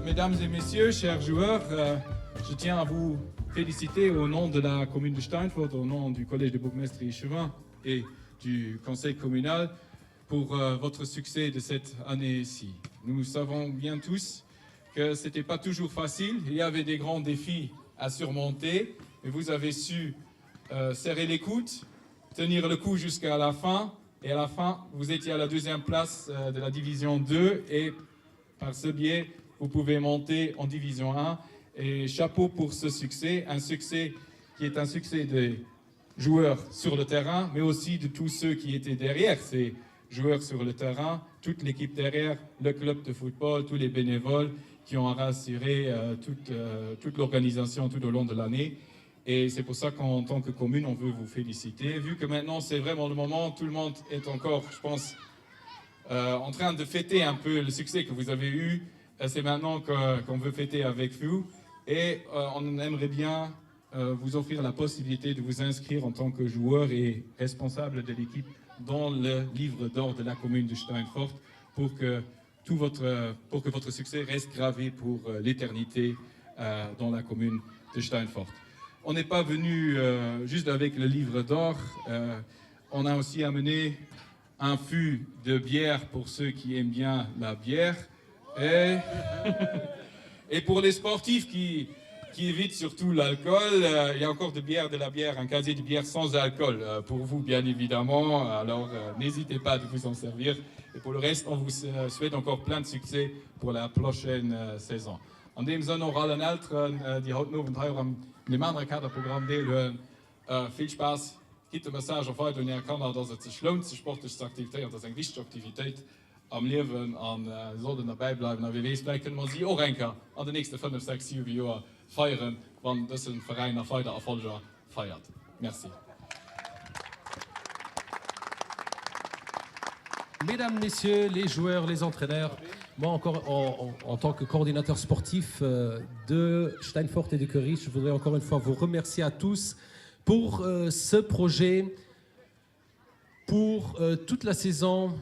Mesdames et messieurs, chers joueurs, euh, je tiens à vous féliciter au nom de la commune de Steinfurt, au nom du collège de bourgmestre et échevin et du conseil communal pour euh, votre succès de cette année-ci. Nous savons bien tous que ce n'était pas toujours facile, il y avait des grands défis à surmonter, mais vous avez su euh, serrer l'écoute, tenir le coup jusqu'à la fin, et à la fin, vous étiez à la deuxième place euh, de la division 2, et par ce biais, vous pouvez monter en division 1. Et chapeau pour ce succès, un succès qui est un succès des joueurs sur le terrain, mais aussi de tous ceux qui étaient derrière ces joueurs sur le terrain, toute l'équipe derrière, le club de football, tous les bénévoles qui ont rassuré euh, toute, euh, toute l'organisation tout au long de l'année. Et c'est pour ça qu'en tant que commune, on veut vous féliciter. Vu que maintenant, c'est vraiment le moment, tout le monde est encore, je pense, euh, en train de fêter un peu le succès que vous avez eu. Euh, c'est maintenant qu'on veut fêter avec vous. Et euh, on aimerait bien euh, vous offrir la possibilité de vous inscrire en tant que joueur et responsable de l'équipe dans le livre d'or de la commune de Steinfort pour que, tout votre, pour que votre succès reste gravé pour euh, l'éternité euh, dans la commune de Steinfort. On n'est pas venu euh, juste avec le livre d'or, euh, on a aussi amené un fût de bière pour ceux qui aiment bien la bière et, et pour les sportifs qui, qui évitent surtout l'alcool, euh, il y a encore de bière, de la bière, un casier de bière sans alcool euh, pour vous bien évidemment, alors euh, n'hésitez pas de vous en servir. Et pour le reste, on vous euh, souhaite encore plein de succès pour la prochaine euh, saison. An deem Sënn och allen Elteren, äh, déi haut den Owend hei och am deem anere Kaderprogramm deelhuelen, äh, vill Spaass. Gitt de Message och weider un Är Kanner, dass et sech lount, sech sportlech ze aktivitéieren. Dat ass eng wichteg Aktivitéit am Liewen a se sollten derbäi bleiwen. A wie weess, vläicht kënne mer si och eng Kéier an den nächste 5, 6, 7 Joer feieren, wann dëse Veräin nach weider Erfolger feiert. Merci. Mesdames, Messieurs, les joueurs, les entraîneurs, moi encore en, en, en tant que coordinateur sportif euh, de Steinfort et de Curry, je voudrais encore une fois vous remercier à tous pour euh, ce projet, pour euh, toute la saison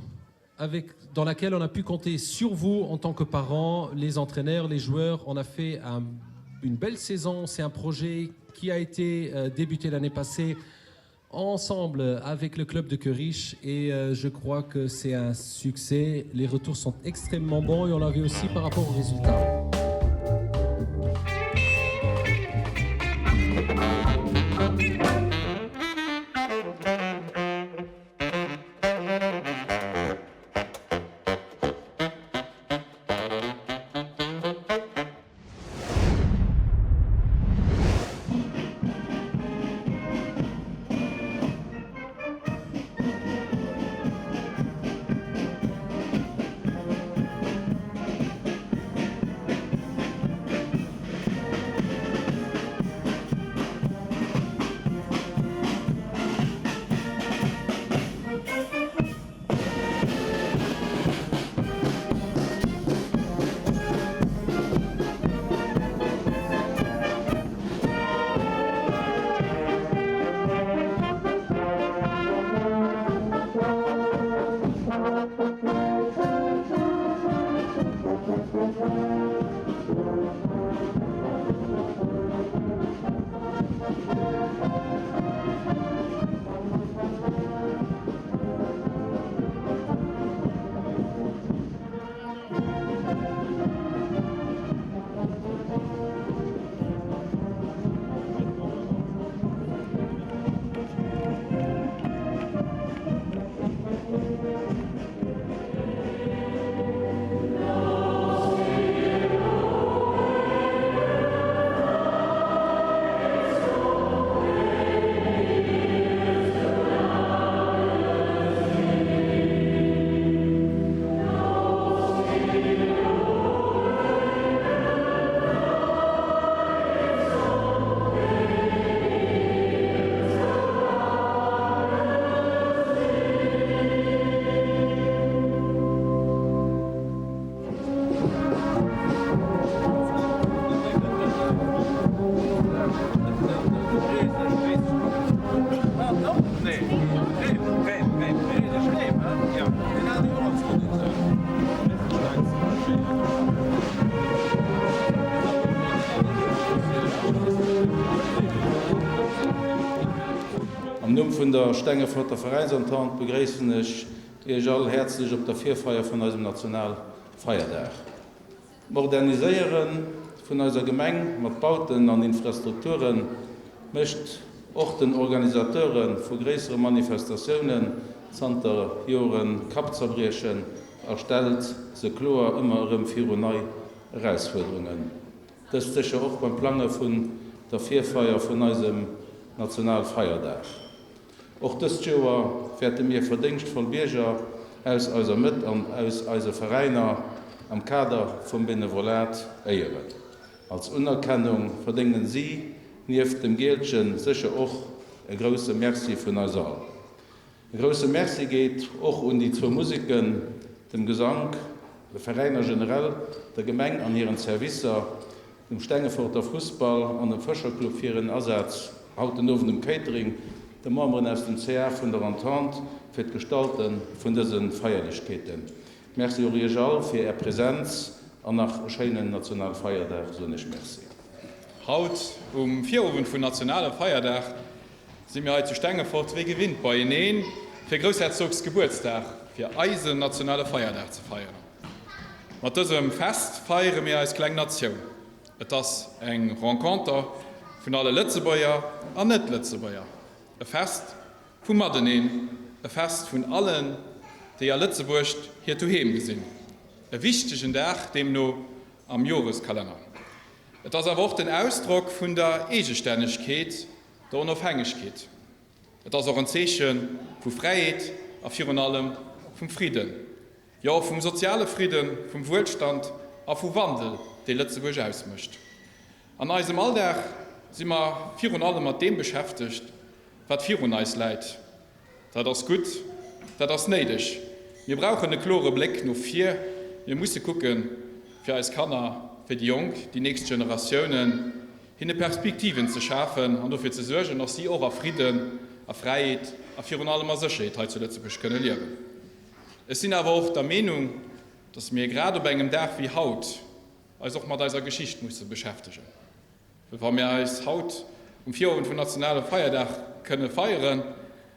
avec, dans laquelle on a pu compter sur vous en tant que parents, les entraîneurs, les joueurs. On a fait un, une belle saison. C'est un projet qui a été euh, débuté l'année passée ensemble avec le club de Querich et euh, je crois que c'est un succès. Les retours sont extrêmement bons et on l'a vu aussi par rapport aux résultats. vun der Stengeforter Veräinsentente begréissen ech Iech all häerzlech op der Virfeier vun eisem Nationalfeierdag. D'Moderniséiere vun eiser Gemeng mat Bauten an Infrastrukture mécht och den Organisateure vu gréissere Manifestatiounen zanter Joren Kappzerbriechen a stellt se kloer ëmmer erëm virun nei Erausfuerderungen. Dëst sécher och beim Plange vun der Virfeier vun eisem Nationalfeierdag. Och dëst Joer wäerte mir verdéngschtvoll Bierger aus eiser Mëtt an aus eise Veräiner am Kader vum Benevolat éieren. Als Unerkennung verdéngen si nieft dem Gielchen sécher och e grousse Merci vun eis all. E grousse Merci geet och un déi zwou Museken, dem Gesank, de Veräiner generell, der Gemeng an hiren Servicer, dem Stengeforter Fussball an dem Fëscherclub fir hiren Asaz haut den Owend um Catering, de Memberen aus dem CA vun der Entente fir d'Gestalte vun dëse Feierlechkeeten. Merci och Iech all fir Är Präsenz an nach e schéinen Nationalfeierdag soen ech Merci. Haut um Virowend vun nationale Feierdag si mir hei zu Stengefort wéi gewinnt beieneen fir Groussherzogs Gebuertsdag, fir eisen nationale Feierdag ze feieren. Mat dësem Fest feiere mir eis kleng Natioun. Et ass eng Renconter vun alle Lëtzebuerger an Net-Lëtzebuerger, e Fest vum Mateneen, e Fest vun allen, déi a Lëtzebuerg hiert Doheem gesinn. E wichtegen Dag deemno am Joreskalenner. Et ass awer och den Ausdrock vun der Eegestännegkeet, der Onofhängegkeet. Et ass och en Zeeche vu Fräiheet a virun allem vum Fridden. Jo, vum soziale Fridden, vum Wuelstand a vu Wandel, dee Lëtzebuerg ausmécht. An eisem Alldag si mer virun allem mat deem beschäftegt, wat virun eis läit. Dat ass gutt, dat ass néideg. Mir brauchen e klore Bléck no vir. Mir musse kucken, fir eis Kanner, fir déi Jonk, déi nächst Generatiounen, hinne Perspektiven ze schafen an dofir ze suergen, dass si och a Fridden, a Fräiheet a virun allem a Sécherheet hei zu Lëtzebuerg kënne liewen. Ech sinn awer och der Meenung, dass mir grad op engem Dag wéi haut eis och mat eiser Geschicht musse beschäftegen. Well wa mir eis haut um Virowend vum nationale Feierdag kënne feieren,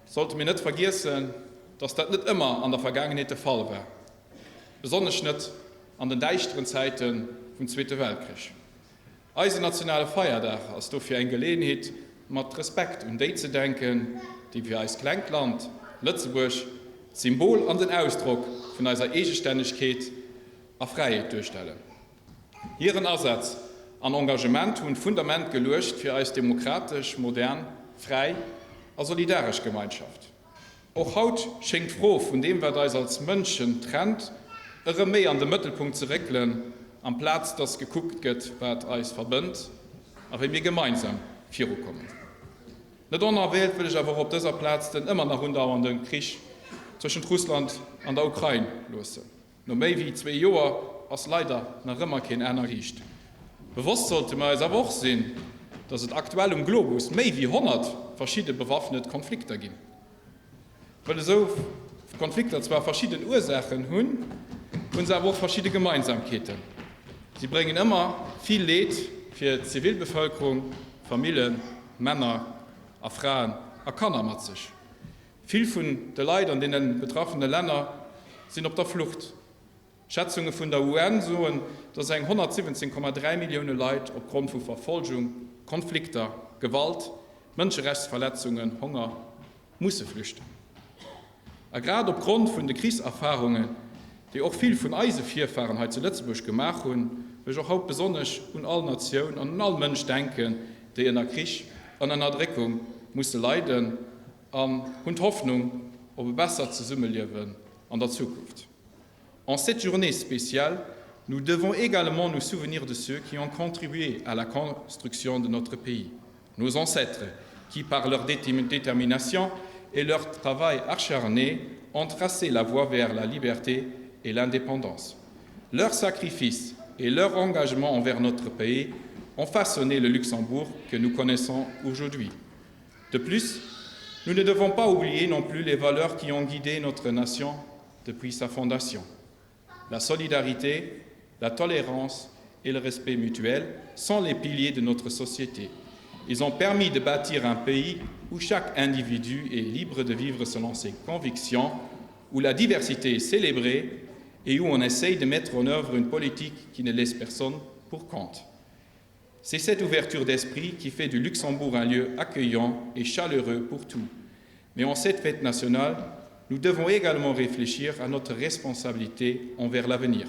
sollte mir net vergiessen, dass dat net ëmmer an der Vergaangenheet de Fall war, besonnesch net an den däischteren Zäite vum Zweete Weltkrich. Eisen nationale Feierdag ass dofir eng Geleeënheet, mat Respekt un déi ze denken, déi fir eist klengt Land, Lëtzebuerg, d'Symbol an den Ausdrock vun eiser Eegestännegkeet a Fräiheet duerstellen. Hiren Asaz an Engagement hunn d'Fundament geluecht fir eis demokratesch, modern, fräi a solidaresch Gemeinschaft. Och haut schéngt d'Fro vun deem, wat eis als Mënschen trennt, erëm méi an de Mëttelpunkt ze réckelen, amplaz dass gekuckt gëtt, wat eis verbënnt a wéi mir gemeinsam virukommen. Net onerwählt wëll ech awer och op dëser Plaz den ëmmer nach undauernde Krich tëschent Russland an der Ukrain loossen. No méi wéi zwee Joer ass leider nach ëmmer keen Enn a Siicht. Bewosst sollte mer eis awer och sinn, datt et aktuell um Globus méi wéi 100 verschidde bewaffnet Konflikter ginn. Wëll esou Konflikter zwar verschidden Ursaachen hunn, hunn se awer och verschidde Gemeinsamkeeten. Si bréngen ëmmer vill Leed fir d'Zivilbevëlkerung, Famillen, Männer a Fraen a Kanner mat sech. Vill vun de Leit an deene betraffene Länner sinn op der Flucht. Schätzunge vun der UN soen, datt eng 117,3 Millioune Leit opgrond vu Verfolgung, Konflikter, Gewalt, Mënscherechtsverletzungen, Honger musse flüchten. A grad opgrond vun de Krichserfarungen, déi och vill vun eise Virfaren hei zu Lëtzebuerg gemaach hunn, wëll ech och haut besonnesch un all Natioun an un all Mënsch denken, déi ënner Krich an Ënnerdréckung musse leiden, an hunn d'Hoffnung op e bessert Zesummeliewen an der Zukunft. En cette journée spéciale, nous devons également nous souvenir de ceux qui ont contribué à la construction de notre pays, nos ancêtres qui, par leur détermination et leur travail acharné, ont tracé la voie vers la liberté et l'indépendance. Leur sacrifice et leur engagement envers notre pays ont façonné le Luxembourg que nous connaissons aujourd'hui. De plus, nous ne devons pas oublier non plus les valeurs qui ont guidé notre nation depuis sa fondation. La solidarité, la tolérance et le respect mutuel sont les piliers de notre société. Ils ont permis de bâtir un pays où chaque individu est libre de vivre selon ses convictions, où la diversité est célébrée et où on essaye de mettre en œuvre une politique qui ne laisse personne pour compte. C'est cette ouverture d'esprit qui fait du Luxembourg un lieu accueillant et chaleureux pour tout. Mais en cette fête nationale, nous devons également réfléchir à notre responsabilité envers l'avenir.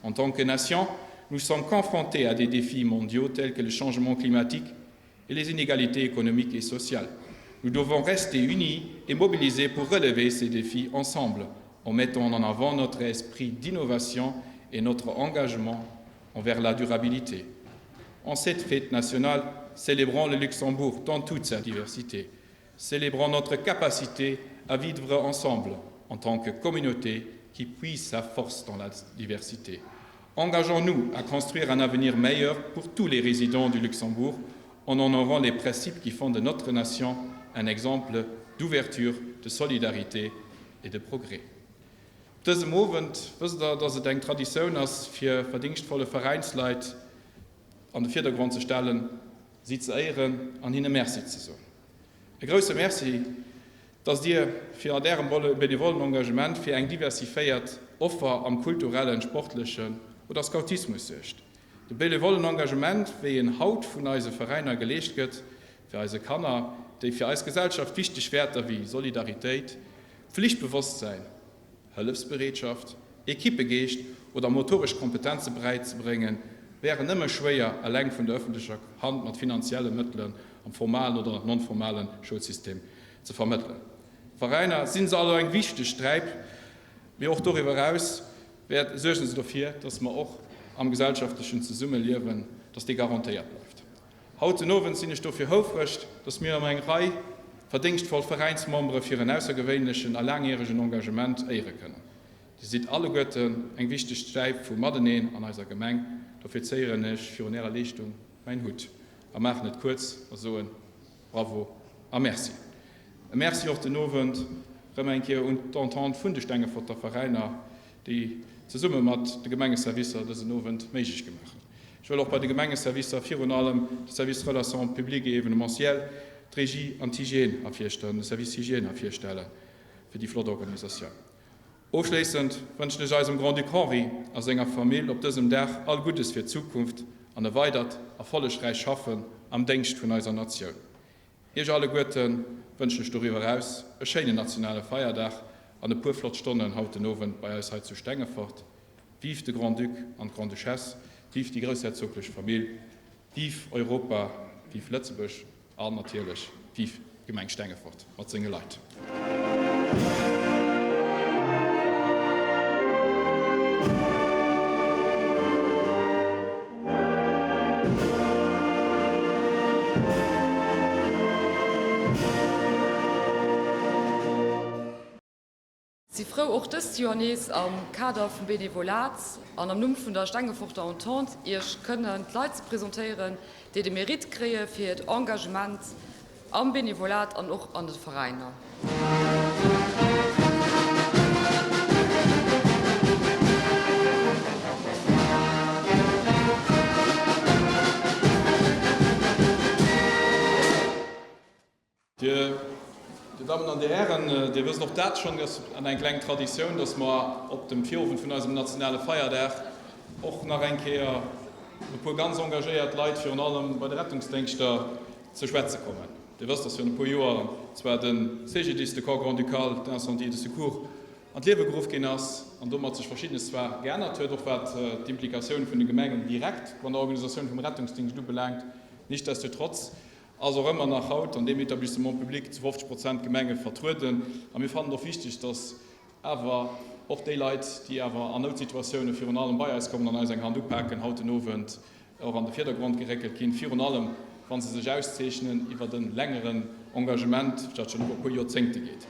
En tant que nation, nous sommes confrontés à des défis mondiaux tels que le changement climatique et les inégalités économiques et sociales. Nous devons rester unis et mobilisés pour relever ces défis ensemble, en mettant en avant notre esprit d'innovation et notre engagement envers la durabilité. En cette fête nationale, célébrons le Luxembourg dans toute sa diversité. Célébrons notre capacité à vivre ensemble en tant que communauté qui puise sa force dans la diversité. Engageons-nous à construire un avenir meilleur pour tous les résidents du Luxembourg en honorant les principes qui font de notre nation un exemple d'ouverture, de solidarité et de progrès. Op dësem Owend wësst der, dass et eng Traditioun ass, fir verdéngschtvolle Veräinsleit an de Virdergrond ze stellen, si ze éieren an hinne Merci ze soen. E grousse Merci, dass Dir fir mat Ärem benevollen Engagement fir eng diversifiéiert Offer am kulturellen, sportlechen oder Scoutismus suergt. De benevollen Engagement, wéi en haut vun eise Veräiner geleescht gëtt, fir eise Kanner déi fir eis Gesellschaft wichteg Wäerter wéi Solidaritéit, Pflichtbewosstsäin, Hëllefsbereetschaft, Equippegeescht oder motoresch Kompetenze bräizebréngen, wären nëmme schwéier eleng vun der ëffentlecher Hand mat finanzielle Mëttelen am formalen oder non-formale Schoulsystem ze vermëttelen. Veräiner sinn se also eng wichteg Sträip, mee och doriwwer eraus wäert suergen se dofir, dass mer och am gesellschaftlechen Zesummeliewen, dass dee garantéiert bleift. Haut den Owend sinn ech dofir houfreg, dass mir ëm eng Rei verdéngschtvoll Veräinsmembere fir en aussergewéinlechen a laangjäregen Engagement éiere kënnen. Dir sidd alleguerten eng wichteg Stäip vum Mateneen an eiser Gemeng. Dofir zéieren ech virun Ärer Leeschtung mäin Hutt a maachen et kuerz a soen Bravo a Merci. E Merci och den Owend rëm eng Kéier un d'Entente vun de Stengeforter Veräiner, déi zesumme mat de Gemengeservicer dësen Owend méiglech gemaach hunn. Ech wëll och bei de Gemengeservicer virun allem de Service Relations publiques et événementielles, d'Regie an d'Hygiène ervirstellen, de Service Hygiène ervirstelle fir déi flott Organisatioun. Ofschléissend wënschen ech eisem Grand-Duc Henri a senger Famill op dësem Dag all Guddes fir d'Zukunft an e weidert erfollegräich Schaffen am Déngscht vun eiser Natioun. Iech alleguerte wënschen ech doriwwer eraus e schéinen nationale Feierdag an e puer flott Stonnen haut den Owend bei eis hei zu Stengefort. Vive de Grand-Duc an d'Grande-Duchesse, vive déi groussherzoglech Famill, vive Europa, vive Lëtzebuerg! An natierlech vive d'Gemeng Stengefort mat senge Leit. Si frou och dëst Joer nees am Kader vum Benevolat an am Numm vun der Stengeforter Entente Iech kënnen d'Leit ze presentéieren, déi de Mérite kréie fir hiert Engagement am Benevolat an och an de Veräiner. Dir Dammen an Dir Hären, Dir wësst och dat schonn, ass an eng kleng Traditioun, dass mer op dem Virowend vun eisem nationale Feierdag och nach eng Kéier e puer ganz engagéiert Leit, virun allem bei de Rettungsdéngschter, ze schwätze kommen. Dir wësst, dass virun e puer Joer zwar de CGDIS, de Corps grand-ducal d'incendie et de secours, an d'Liewe geruff ginn ass an domat sech Verschiddenes zwar geännert huet, och wat d'Implikatioun vun de Gemengen direkt an der Organisatioun vum Rettungsdingscht ubelaangt, nichtsdestotrotz ass och ëmmer nach haut an deem Établissement public zu 50 Prozent d'Gemenge vertrueden. A mir fannen et och wichteg, dass awer och déi Leit, déi awer an Noutsituatioune virun allem bei eis kommen an eis eng Hand upaken, haut den Owend och an de Virdergrond geréckelt ginn, virun allem wa se sech auszeechnen iwwert e längeren Engagement, dat schonn iwwer e puer Joerzéngte geet.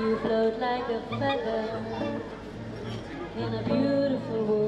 You float like a feather in a beautiful world.